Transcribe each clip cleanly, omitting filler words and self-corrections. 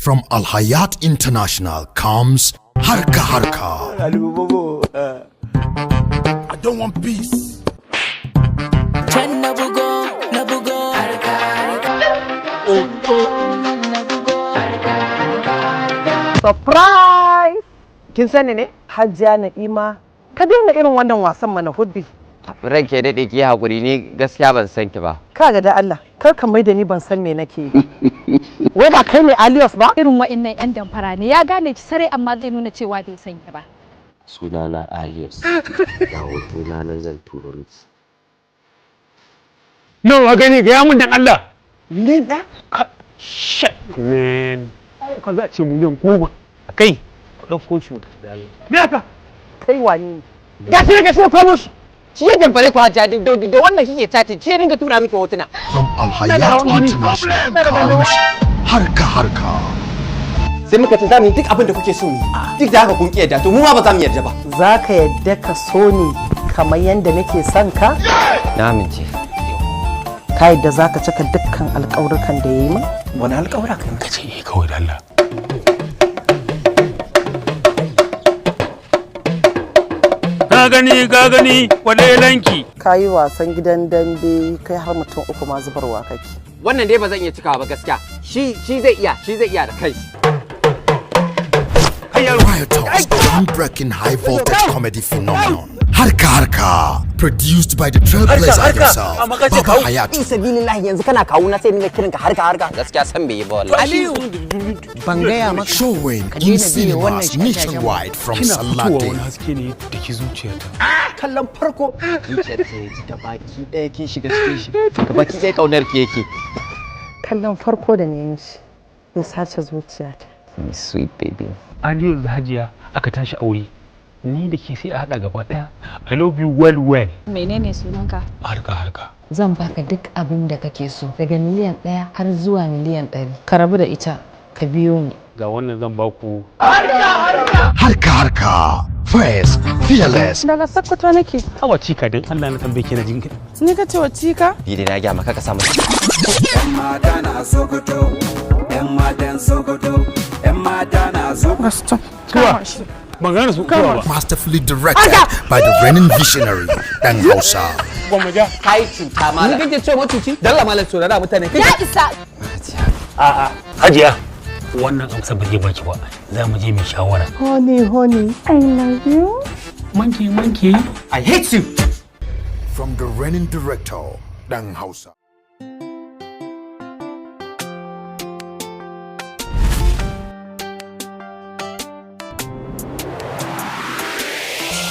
From Al Hayat International comes Harka Harka. I don't want peace. Can na bugo, na bugo. Harka, harka. Na bugo. Harka, harka. Surprise! Kin sani ne? Hajiya Na'ima, ka daina irin wannan wasan mana, Hubbi. Ranke daɗe, ki haƙuri, ni gaskiya ban san ki ba. Kaga, da Allah, kar ka mai da ni ban san me nake yi. Wai ba kai ne Alios ba? Irin wa'annan 'yan damfara ne, ya gane ki sarai amma zai nuna cewa bai san ki ba. Sunana Alias, ga hotona nan zan turo miki. Nawa gani? Ga mun dan Allah. Ne da? Shit, man. Ka za a ce 10,000,000. Kai, ku ɗauko shi da Allah. Me haka? Kai wani ne? Gashi na kwamo shi. Shi ya damfare ku, Hajiya, da wannan kike chatting, shi ya dinga tura miki hotuna. From Al Hayat International comes Harka Harka. Sai muka ce za mu yi duk abin da kuke so mu yi. Duk da haka kun ki yarda, to mu ma ba za mu yarda ba. Za ka yadda ka so ni kamar yadda nake son ka? Na amince. Ka yadda za ka cika dukkan alƙawurkan da ya yi min? Wani alƙawura kai? Ka ce eh kawai da Allah. Ka gani, ka gani kwalelanki. Ka yi wasan gidan dambe, kai har mutum uku ma zubarwa kake. Wannan dai ba zan iya cikawa ba gaskiya. Shi zai iya, shi zai iya da kai. Riotous, groundbreaking high voltage comedy phenomenon. Harka Harka. Produced by the trailblazer himself, Baba Hayat. Fi sabilillahi, yanzu kana kawo na sai ni kiran ka Harka Harka. Gaskiya san bai yi ba wallahi. Aliyu, ban gaya maka. Showing Ka in daina biye wannan cinemas nationwide from Kina Salah fitowa Day. wani haske ne da ke zuciyata. Kallon farko. Zuciyar ta ji da baki ɗaya kin shiga cikin shi. Da baki ɗaya kaunar ki yake. Kallon farko da ne mishi ya sace zuciyata. Sweet baby. Aliyu da Hajiya aka tashi aure. Ni da ke sai a haɗa gaba ɗaya. I love you well well. Menene sunanka? Harka Harka. Zan baka duk abin da kake so, daga 1,000,000 har zuwa 100,000,000. Ka rabu da ita, ka biyo ni. Ga wannan zan baku. Harka Harka. Fresh, fearless, Daga Sokoto nake. Hawa cika, dan Allah na tambaye ki na jinka. Ni ka ce wa cika? Ni dai na gaya maka ka samu. Yan mata na Sokoto, yan matan Sokoto, yan mata na Sokoto. Stop. Suwa. Ban gane su kuwa ba. Masterfully directed by the reigning visionary, Dan Hausa. Gwammaja. Kai cuta malam. Ni kake cewa macuci? Dalla malam, saurara mutane. Ya isa. A'a. Hajiya. Wannan amsa ba zai baki ba. Za mu je mu shawara. Honey, honey. I love you. Monkey, monkey. I hate you. From the reigning director, Dan Hausa.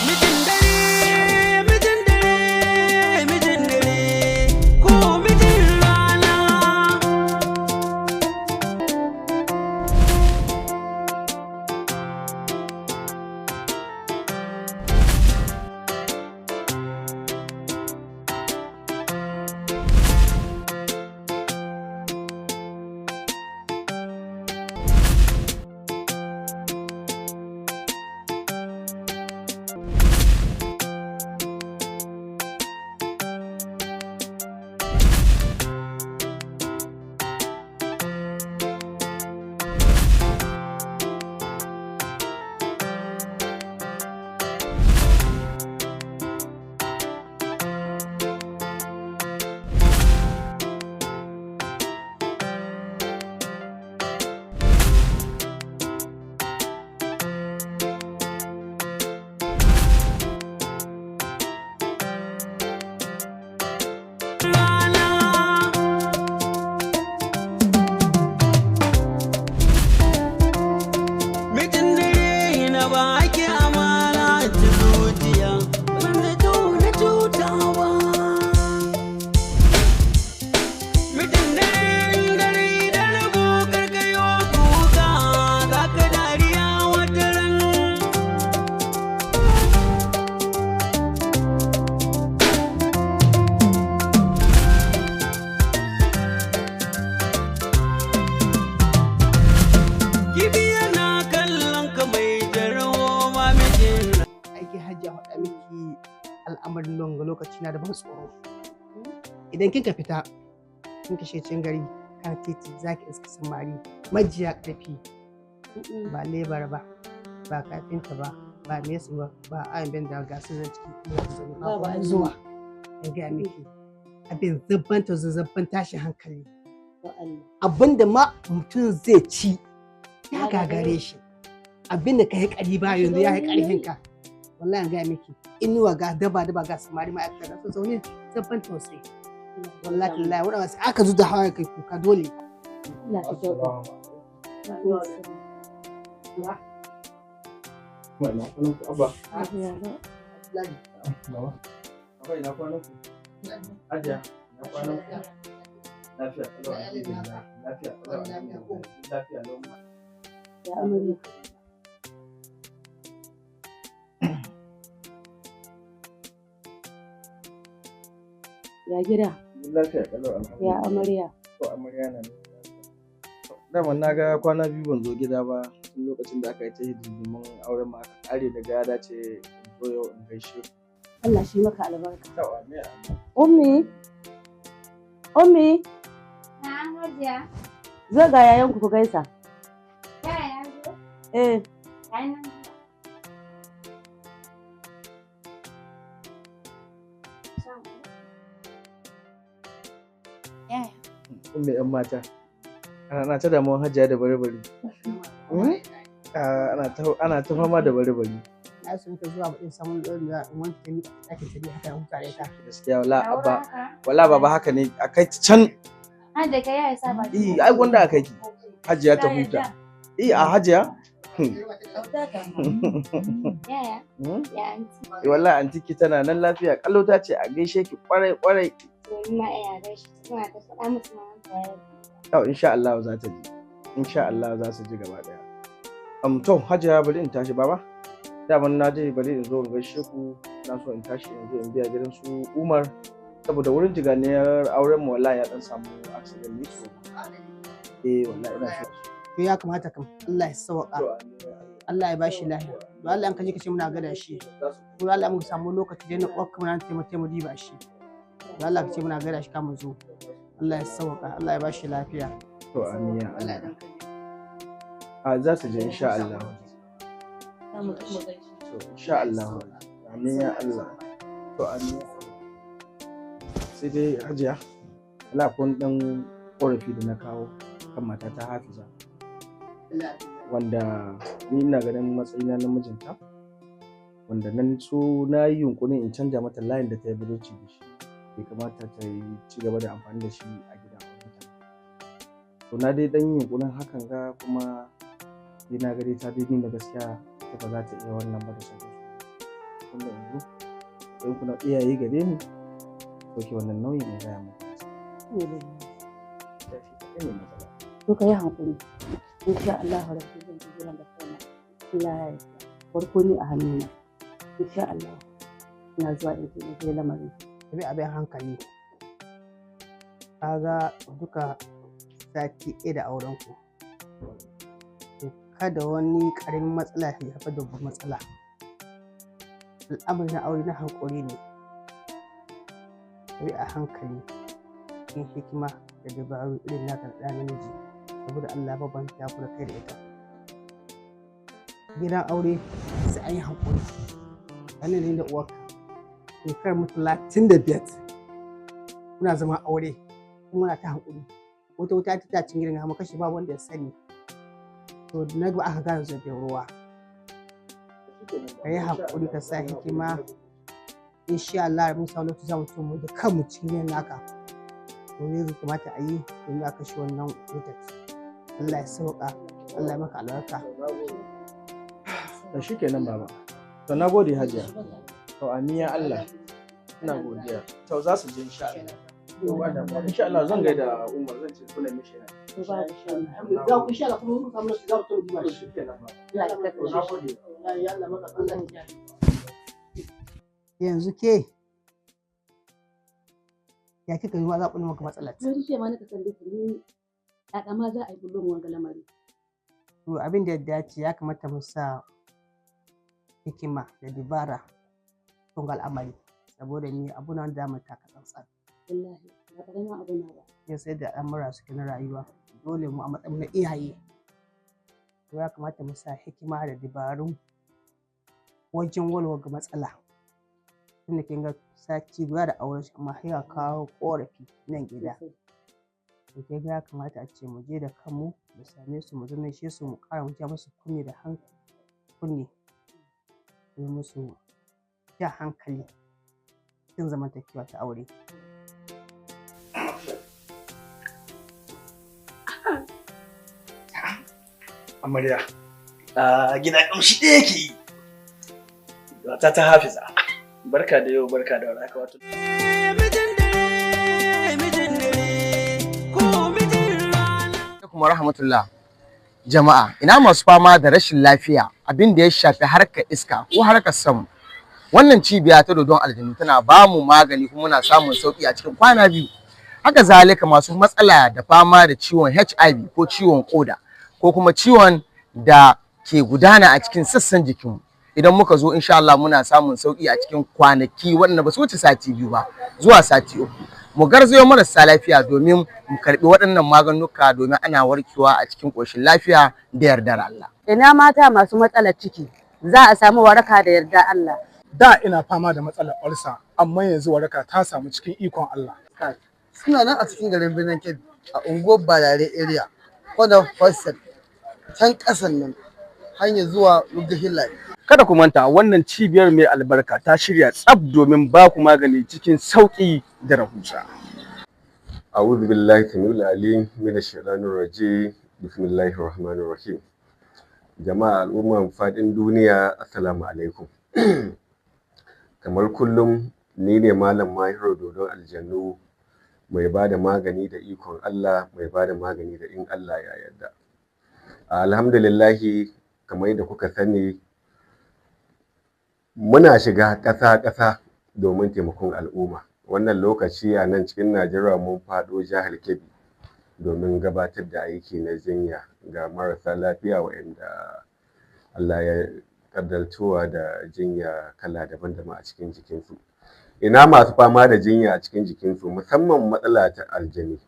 Mijin dare, mijin dare, mijin dare, ko mijin rana. Mijin dare, na baki amana ta zuciya, ban zato na cuta ba. Mijin dare, dare da rago, karkayo kuka, za ka dariya wata ran. Kibiya na kallon ka mai jarawo ma mijin. Aiki, Hajji, a faɗa miki al'amarin nan ga lokaci na da ban tsoro. Idan kika fita, kin kashe cikin gari, Kan titi za ki iska samari majiya ƙarfi, ba lebar ba, ba kafinta ba, ba mesu ba, ba ayan ben da ga su zan ciki ba zuwa. In gaya miki abin zabban ta zabban tashin hankali. Abin da ma mutum zai ci ya gagare shi. Abin da ka yi ƙari ba yanzu ya yi ƙarfin ka. Wallahi in gaya miki inuwa ga daba daba ga samari ma'aikata ga su zaune zabban tausayi. Wallahi tallahi waɗanda sai aka zuda hawa kai kuka dole. Allah ka kyauta. Abba. Baba. Abba ina kwanan ku? Hajiya, ina kwanan ku? Lafiya kalau alhamdulillah. Lafiya kalau alhamdulillah. Lafiya lau. Ya amarya. Ya gida. Lafiya kalau alhamdulillah. Ya amarya. To amarya na nan. Dama na ga kwana biyu ban zo gida ba tun lokacin da aka yi ta hidindimun auren mu aka kare daga ya dace in zo yau in gaishe ku. Allah shi maka albarka. To amin amin. Ummi. Ummi. Na'am Hajiya. Zo ga yayanku ku gaisa. Yaya ya zo? Eh. Yayi nan. Yaya. Ummi yan mata. Ana ta damuwan Hajiya da bare-bare. Ana ta fama da bare-bare. Na so ka zuwa baɗin samun ɗorin da wanke ta miƙa ɗakin ta haka ya huta da ita. Gaskiya wala abba wala baba haka ne akai can. Har da kai yaya sa ba. Eh ai gwanda akai ki. Hajiya ta huta. Eh a Hajiya. Yaya. Ya anti. Eh wallahi anti ki tana nan lafiya kallo ta ce a gaishe ki kwarai kwarai. To ni ma ina gaishe ta tana ta faɗa musu ma ta. To insha Allah za ta ji. Insha Allah za su ji gaba daya. To Hajiya bari in tashi baba. Daman na je bari in zo in gaishe ku, na so in tashi in zo in biya gidan su Umar saboda wurin jiganiyar auren mu wallahi ya dan samu accident ne so. Eh wallahi ina so. To ya kamata kam Allah ya sauka. Allah ya bashi lafiya. To Allah in ka je ka ce muna gada shi. To Allah mu samu lokaci da na uwarka muna taimake mu diba shi. To Allah ka ce muna gada shi kamun zo. Allah ya sauka, Allah ya bashi lafiya. To amin ya Allah. A za su je insha Allah. To insha Allah. Amin ya Allah. To amin. Sai dai Hajiya, Allah kun dan korafi da na kawo kan matata Hafiza. Wanda ni ina ganin matsayina na mijinta, wanda nan so na yi yunƙurin in canja mata layin da ta yi budurci da shi. Bai kamata ta yi ci gaba da amfani da shi a gida aurenta. To na dai dan yunƙurin hakan ga kuma dai na ga dai ta dai nuna gaskiya ita ba za ta iya wannan ba da sauransu. Wanda yanzu sai kuna iyaye gare ni ɗauke wannan nauyin in gaya muku. To ka yi haƙuri. Insha Allah rabbi zan ji jiran da kaina. Allah ya yarda. Farko ni a hannuna. Insha Allah. Ina zuwa in je lamarin. Bi abin hankali. Kaga duka sati ɗaya da auren ku. To kada wani ƙaramin matsala ya haifar da babban matsala. Al'amarin aure na haƙuri ne. Bi a hankali cikin hikima da dabaru irin naka da ɗa namiji saboda Allah babban ta kula kai da ita. Gidan aure sai an yi haƙuri. Wannan ne da uwarka. Shekarar mu 35 muna zama aure kuma muna ta haƙuri. Wata wuta ta cin gidan mu kashe babu wanda ya sani. To na gaba aka gane zurfin ruwa. Ka yi haƙuri ka sa hikima. Insha Allah mun samu lokaci za mu mu da kanmu cikin gidan naka. To ne zai kamata a yi domin a kashe wannan wutar. Allah ya sauka, Allah ya maka albarka. To shikenan baba. To na gode Hajiya. To amin ya Allah. Ina godiya. To za su je insha Allah. Insha Allah zan gaida Umar zan ce kula mishi. Za ku insha Allah kuma mun samu lokaci za mu to mu shi. Shikenan baba. Yanzu ke ya kika yi ma za ku maka matsalar. Wani ce ma naka san dai ni kaka ma za a yi bullon wanga lamari. To abin da ya dace ya kamata mu sa hikima da dibara tun al'amari saboda ni abu na da mu taka tsantsan. Wallahi ba karamin abu na ba. Ya sai da al'amura suke na rayuwa, dole mu a matsayin na iyaye to ya kamata mu sa hikima da dabaru wajen walwala ga matsala. Tunda kin ga sati guda da auren shi amma sai ya kawo ƙorafi nan gida. To kin ga ya kamata a ce mu je da kanmu mu same su, mu zaunace su, mu ƙara mu ja musu kunne da kunne, mu musu ja hankali cikin zamantakewa ta aure. Amarya, a gida ƙamshi ɗaya yake yi. Mata ta Hafiza. Barka da yau, barka da warhaka wato. Kuma rahmatullah. Jama'a, ina masu fama da rashin lafiya, abin da ya shafi harkar iska ko harkar samu. Wannan cibiya ta Dodon Aljanu tana ba mu magani kuma muna samun sauki a cikin kwana 2. Haka zalika masu matsala da fama da ciwon HIV ko ciwon koda ko kuma ciwon da ke gudana a cikin sassan jikinmu. Idan muka zo insha Allah muna samun sauki a cikin kwanaki waɗanda ba su wuce sati 2 ba zuwa sati 3. Mu garzayo marasa lafiya domin mu karɓi waɗannan maganuka domin ana warkewa a cikin ƙoshin lafiya da yardar Allah. Ina mata masu matsalar ciki, za a samu waraka da yarda Allah. Da ina fama da matsalar ulcer, amma yanzu waraka ta samu cikin ikon Allah. Suna nan a cikin garin Birnin Kebbi a unguwar Balare area, Kwana Hostel, can ƙasan nan hanyar zuwa Rugahin Lai. Kada ku manta wannan cibiyar mai albarka ta shirya tsaf domin ba ku magani cikin sauƙi da rahusa. A'udhu billahi samil alim min ash-shaytanir rajim. Bismillahir rahmanir rahim. Jama'a al'umman faɗin duniya, assalamu alaikum. Kamar kullum ni ne Malam Mahiru Dodon Aljannu, mai ba da magani da ikon Allah, mai ba da magani da in Allah ya yarda. Alhamdulillahi, kamar yadda kuka sani, muna shiga ƙasa-ƙasa domin taimakon al'umma. Wannan lokaci a nan cikin Najeriya mun faɗo jihar Kebbi domin gabatar da aiki na jinya ga marasa lafiya waɗanda Allah ya ƙaddartowa da jinya kala daban-daban a cikin jikinsu. Ina masu fama da jinya a cikin jikinsu, musamman matsala ta aljani.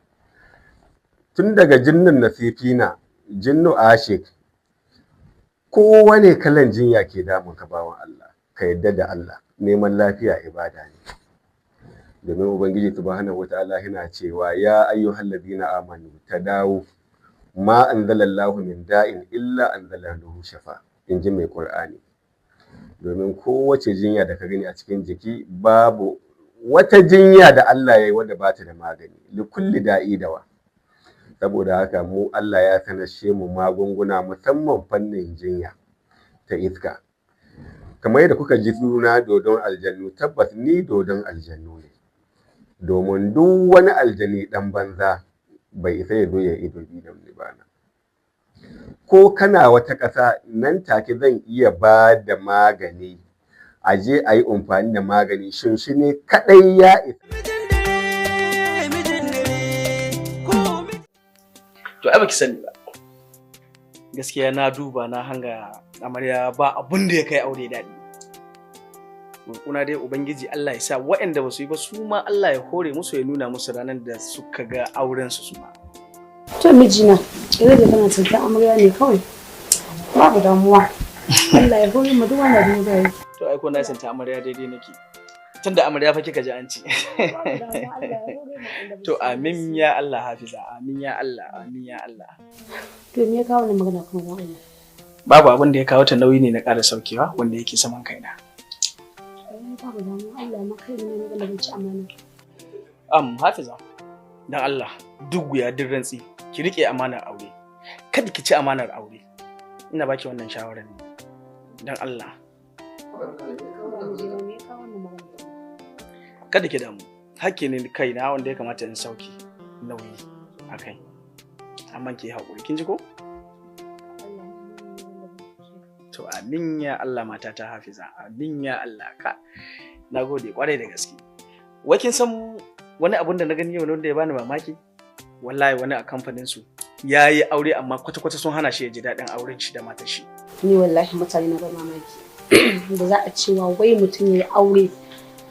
Tun daga jinnin nasifina, jinnu ashik, kowane kalan jinya ke damun ka bawan Allah, ka yadda da Allah, neman lafiya ibada ne. Domin Ubangiji subhanahu wata'ala yana cewa ya ayyuhal ladina amanu tadawu ma anzalallahu min da'in illa anzalallahu shafa, in ji mai Qur'ani. Domin kowace jinya da ka gani a cikin jiki, babu wata jinya da Allah ya yi wadda ba ta da magani, li kulli da'i dawa. Saboda haka mu Allah ya sanashe mu magunguna musamman fannin jinya ta iska. Kamar yadda kuka ji suna Dodon Aljannu, tabbas ni Dodon Aljannu ne. Domin duk wani aljani ɗan banza bai isa ya zo ya ido biyu da ni ba. Ko kana wata ƙasa, nan take zan iya ba da magani, a je a yi amfani da magani, shinshine kaɗai ya isa. To ai baki sani ba. Gaskiya na duba na hanga amarya ba abun da ya kai aure daɗi. Roƙona dai Ubangiji Allah ya sa waɗanda ba su yi ba su ma Allah ya hore musu ya nuna musu ranar da suka ga auren su ma. To mijina, idan da kana tsinta amarya ne kawai. Babu damuwa. Allah ya hore mu duk wanda ne zai. To ai ko na tsinta amarya daidai nake. Tunda amarya fa kika ji an ci. To amin ya Allah Hafiza, amin ya Allah, amin ya Allah. To me ya kawo wannan magana kuma don Allah? Babu abin da ya kawo ta, nauyi ne na ƙara saukewa wanda yake saman kaina. Babu damuwa, Allah ma kai ne magana ban ci amana. Hafiza, dan Allah duk wuya duk rantsi ki rike amanar aure. Kada ki ci amanar aure. Ina baki wannan shawarar ne. Dan Allah. Kada ki damu. Hakki ne kaina wanda ya kamata in sauki nauyi a kai. Amma ki haƙuri, kin ji ko? To amin ya Allah matata Hafiza, amin ya Allah ka. Nagode kwarai da gaske. Wai kin san wani abun da na gani yau wanda ya bani mamaki? Wallahi wani a kamfanin su ya yi aure amma kwata-kwata sun hana shi ya ji daɗin auren shi da matar shi. Ni wallahi mutane na ba mamaki. Da za a cewa wai mutum ya yi aure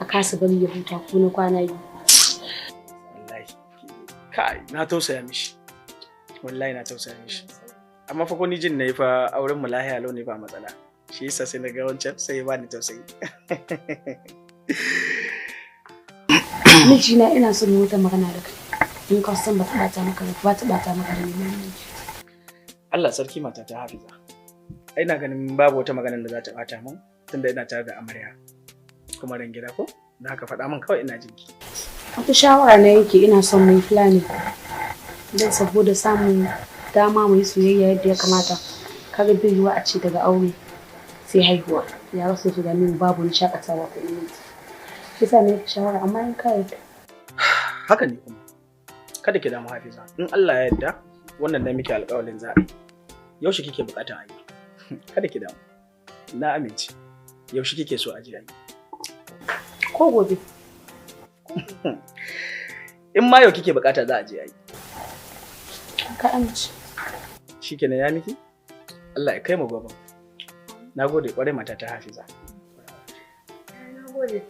a kasa bari ya huta ko na kwana biyu. Wallahi Kai, na tausaya mishi. Wallahi na tausaya mishi. Amma fa ko ni jin nayi fa auren mu lahiya lau ne ba matsala. Shi yasa sai na ga wancan sai ya bani tausayi. Mijina, ina son mu wata magana da kai. In ka san ba ta bata maka rai, ba ta bata maka rai ne. Allah sarki, mata ta Hafiza. Ai ina ganin babu wata magana da za ta bata min tunda ina tare da amarya. Kuma ran gida ko? Da haka faɗa min kawai, ina jinki. Wata shawara na yanke, ina son mu yi planning. Don saboda samun dama mu yi soyayya yadda ya kamata. Kaga bai yiwuwa a ce daga aure sai haihuwa. Yara su dame mu, babu wani shakatawa ko minti. Shi yasa na yanke shawara, amma in ka yarda. Haka ne kuma. Kada ki damu, Hafiza. In Allah ya yarda, wannan na miki alƙawalin za a yi. Yaushe kike buƙatar a yi? Kada ki damu. Na amince. Yaushe kike so a je a yi? Ko gobe. In ma yau kike buƙata, za a je a yi. Ka amince. Shikenan, ya miki? Allah ya kai mu gobe. Na gode ƙwarai, mata ta Hafiza. Na gode.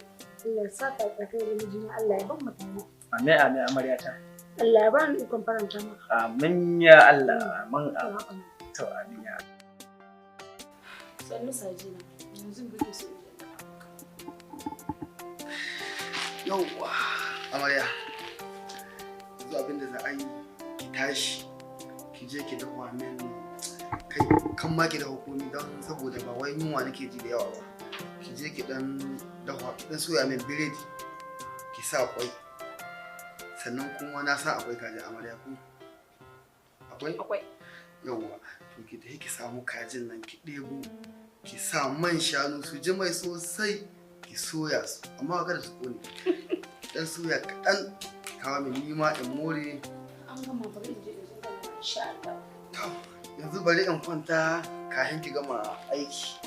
Allah ya saka alkhairi, mijina, Allah ya ban mu tare. Amin amin, amaryata. Allah ya bani ikon faranta maka. Amin ya Allah, amin amin. To, amin ya. Sannu sajina. Yanzu kake so in je? Yauwa, amarya. Yanzu abin da za a yi, ki tashi, ki je ki dafa min kai kan ma ki dafa komi, don saboda ba wai yunwa nake ji da yawa ba. Ki je ki dan dafa, ki dan soya min biredi, ki sa kwai. Sannan kuma na sa akwai kaji, amarya, ko? Akwai? Akwai. Yauwa, to ki tafi ki samu kajin nan, ki ɗebo, ki sa man shanu su ji mai sosai, ki soya su, amma kada su ƙone. Ki dan soya kaɗan, kawo min nima in more. An gama, bari in je in zo gama, insha Allah. Yanzu bari in kwanta kafin ki gama aiki.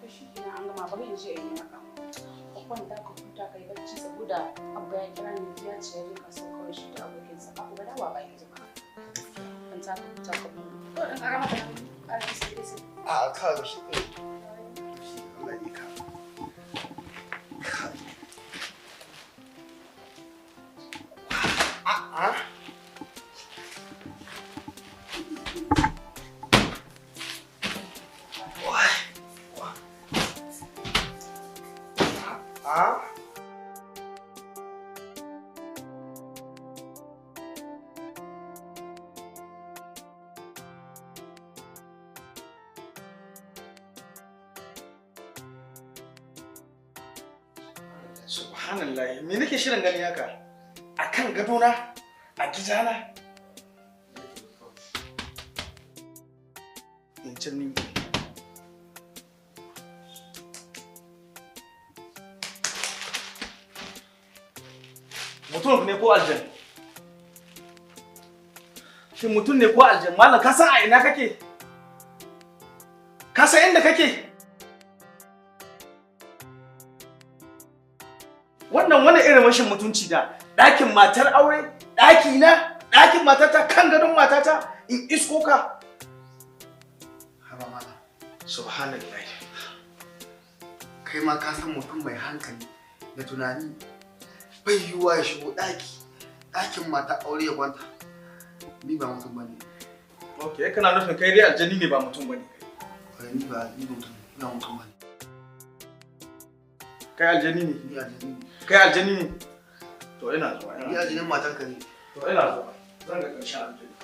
To shi kenan, an gama, bari in je in yi maka. Ka kwanta ka huta, ka yi bacci, saboda Abba ya kira ni, ya ce ya je kasuwa kawai shi da abokinsa ba kuma dawa ba yanzu ba. Kwanta ka huta ka huta. Ko in ƙara maka ƙara isi. A kawai shi ne. Allah ya ka. A'a. Wai. A'a. Subhanallah, me nake shirin gani haka? A kan gadona, a gidana. In can ni. Mutum ne ko aljan? Shin mutum ne ko aljan? Malam, ka san a ina kake? Ka san inda kake? Wannan wani irin rashin mutunci da ɗakin matar aure, ɗaki na, ɗakin matata, kan gadon matata in isko ka. Haba malam. Subhanallah. Kai ma ka san mutum mai hankali da tunani bai yiwuwa ya shigo ɗaki, ɗakin mata aure ya kwanta. Ni ba mutum bane. Okay, kana nufin kai dai aljani ne, ba mutum bane kai. Ni ba ni mutum, ni ba mutum bane. Kai aljani ne? Ni aljani ne. Kai aljani ne? To ina zuwa. Ni aljanin matarka ne. To ina zuwa. Zan ga ƙarshen aljani.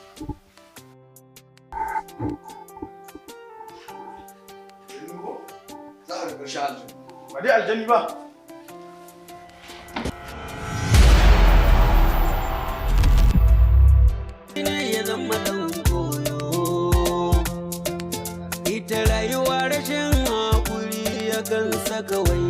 Za ka ga ƙarshen aljani. Ba dai aljani ba. Ne ya zama ɗan koyo. Ita rayuwa rashin haƙuri yakan saka wai